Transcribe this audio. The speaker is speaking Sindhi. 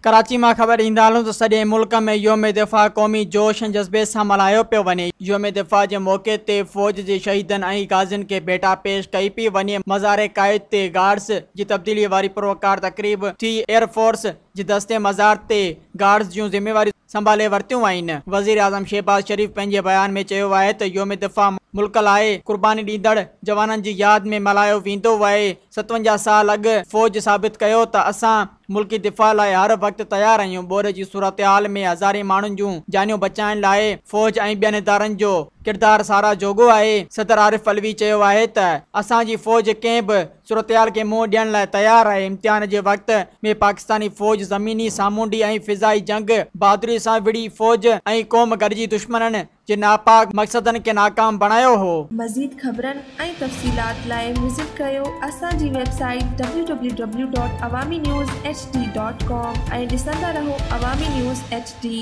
ڪراچي مان خبر ڏيندا هلون ته سڄي ملڪ ۾ يوم دفاع قومي جوش ۽ جذبي سان ملهايو پيو وڃي. يوم دفاع جي موقعي تي فوج جي شهيدن ۽ غازين کي ڀيٽا پيش ڪئي پئي وڃي. مزار قائد تي گارڊز جي تبديلي واري پروقار تقريب ٿي. ايئر فورس جي دستي مزار تي گارڊز جون ذميواريون سنڀالي ورتيون آهن. وزيراعظم شهباز شريف پنهنجي بيان ۾ چيو آهي ته يوم دفاع ملڪ لاء قرباني ڏيندڙ جوانن جي ياد ۾ ملهايو ويندو آهي، 57 سال اڳ فوج ثابت ڪيو ته اسان ملڪي دفاع لاء هر وقت تيار آهيون، ٻوڏ جي صورتحال ۾ هزارين ماڻهن جون جانيون بچائڻ لاء فوج ۽ ٻين ادارن جو ڪردار ساراهه جوڳو آهي. صدر عارف علوي چيو آهي ته اسان جي فوج ڪنهن به صورتحال کي منهن ڏيڻ لاء تيار آهي، امتحان جي وقت ۾ پاڪستاني فوج زميني، سامونڊي ۽ فضائي جنگ بهادري سان وڙهي، فوج ۽ قوم گڏجي دشمنن جي ناپاڪ مقصدن کي ناڪام بڻايو هو. مزيد خبرن ۽ تفصيلات لاء وزٽ ڪريو اسان جي website W W W dot Awami news H D dot com ۽ ڏسندا رهو عوامي نيوز ايڇ ڊي.